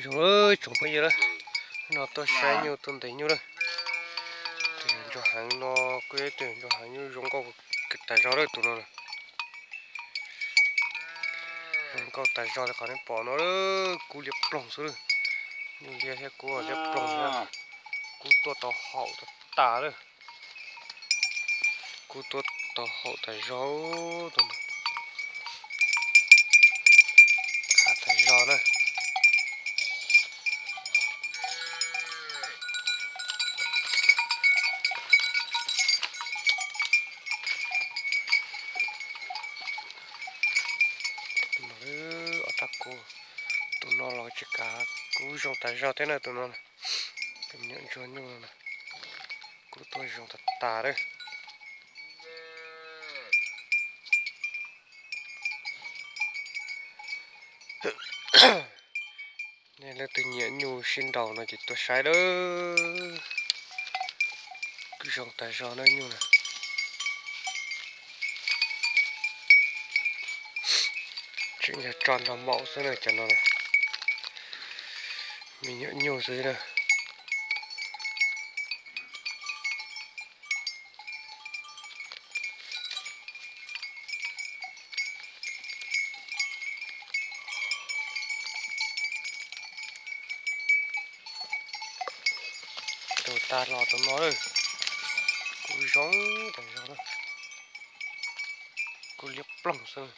Zoo, tsoom phooj ywg na, no tuaj saib nyuj tuaj ntes nyuj na. Tus ntsuag heev no kuj yog tus ntsuag heev nyuj zoo nkauj tas zog lawm tus no na. Zoo nkauj tas zog li qhov nej pom no, kub liab ploog xwb lawm. Nyuj liab thiab kub liab ploog thiab. Kub tuaj tau haum tas tas lawm. Kub tuaj tau haum tas zog, tus no. Haum tas zog na. Tus no, ob rab kub, tus no los tsis kav, kub zoo tas zog thiab na tus no. Tus me nyuam ntsuag nyuj no, kub tuaj zoo tas tas lawm. Nej leej twg nyiam nyuj sib nraus no ces tuaj saib lawm. Kub zoo tas zog na nyuj na. Tseem yog tso nrog maum xwb na cov no. Me nyuam nyuj xwb na. Tus tas los tus no lawm. Kub zoo tas zog na. Kub liab ploog xwb.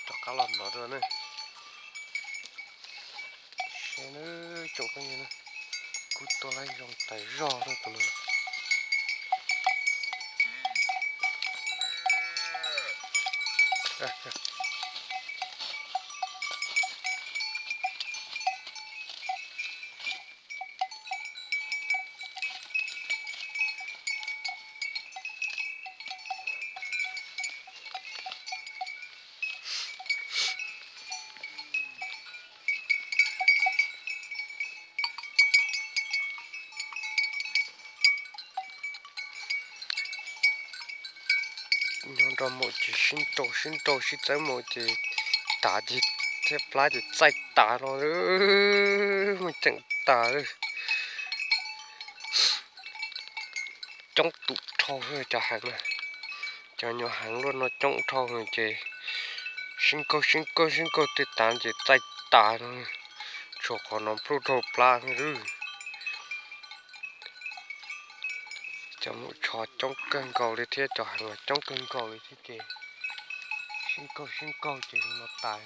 Rov qab los no na. Saib na, tsoom phooj ywg na, kub tuaj laib zoo tas zog na tus no. Nyob nrog maum ces sib nraus sib nraus sib txawb maum ces tav ces thiab plab ces txaij tas no, muaj ceem tas. Coob tus dhau cov heev na, cov nyuam heev luaj no coob dhau ces sib nkaug sib nkaug sib nkaug tej tav ces txaij tas no, tshuav qhov no plhuaj dhau plab xwb. Cov maum tsho coob kawg nkaus li thiab cov heev los coob kawg nkaus li thiab ces sib nkaug sib nkaug ces no tas.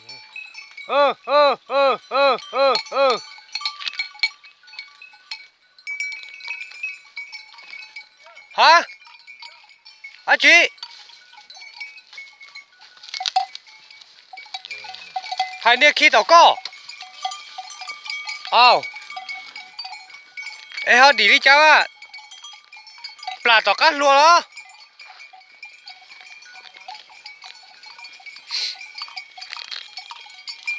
Ha, dab tsi? Hais niag khi tom koj. Au, es ho dim li cas? Plam tom qab hlua los?